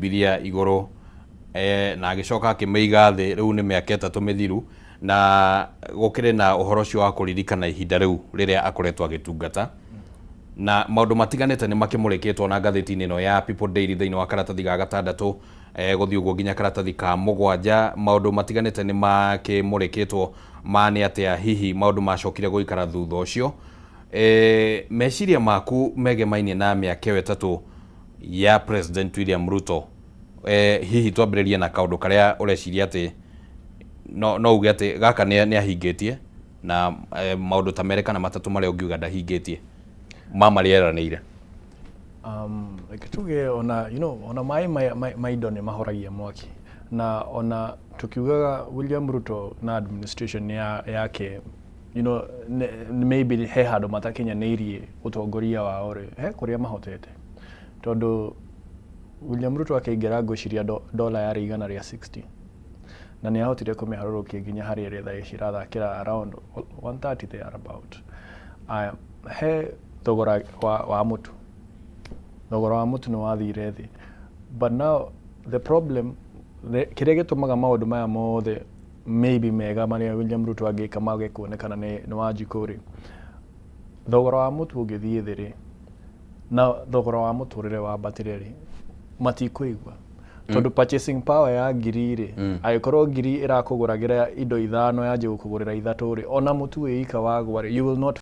Bibilia igũrũ na agĩcoka akĩmĩiga thĩ. Rĩu nĩ mĩaka 3 mĩthiru na gũkĩrĩ na ũhoro ũcio wa kũririkana ihinda rĩu rĩrĩa akoretwo agĩtungata, na maũndũ matiganĩte nĩ makĩmũrĩkĩtwo na ngathĩti-inĩ ĩno ya People Daily thĩinĩ wa karatathi ga gatandatũ gũthiĩ ũguo nginya karatathi ka mũgwanja. Maũndũ matiganĩte nĩ makĩmũrĩkĩtwo ma nĩ atĩa hihi maũndũ macokire gũikara thutha ũcio. Meciria maku megemainie na mĩaka ĩyo 3 ya President William Ruto, hihi twambĩrĩrie na kaũndũ karĩa ũreciria atĩ no uge atĩ gaka nĩ ahingĩtie, na maũndũ ta merĩ kana matatũ marĩa ũngiuga ndahingĩtie ma marĩa eranĩire? Reke tuge ona ona maĩ ma indo nĩ mahoragia mwaki, na ona tukiugaga William Ruto na administration yake maybe he handũ matakinyanĩirie ũtongoria wao rĩ, he kũrĩa mahotete, tondũ William Ruto akĩingĩra ngwĩciria dola yarĩ 160, na nĩ ahotire kũmĩharũrũkia nginya harĩa ĩrĩ thaa ici ĩrathakĩra around 130 there about. Aya, he thogora wa mũtu, thogora wa mũtu nĩ wathire thĩ, but now the problem, kĩrĩa gĩtũmaga maũndũ maya mothe maybe mega marĩa William Ruto angĩka mage kuonekana nĩ Wanjikũ rĩ, thogora wa mũtu ũngĩthiĩ thĩ rĩ, na thogora wa mũtũrĩre wambatĩre rĩ, matikũigua, tondũ purchasing power ya ngiri rĩ, angĩkorwo ngiri ĩrakũgũragĩra indo ithano yanjie gũkũgũrĩra ithatũ rĩ, ona mũtu wĩ ika wagwa rĩ, you will not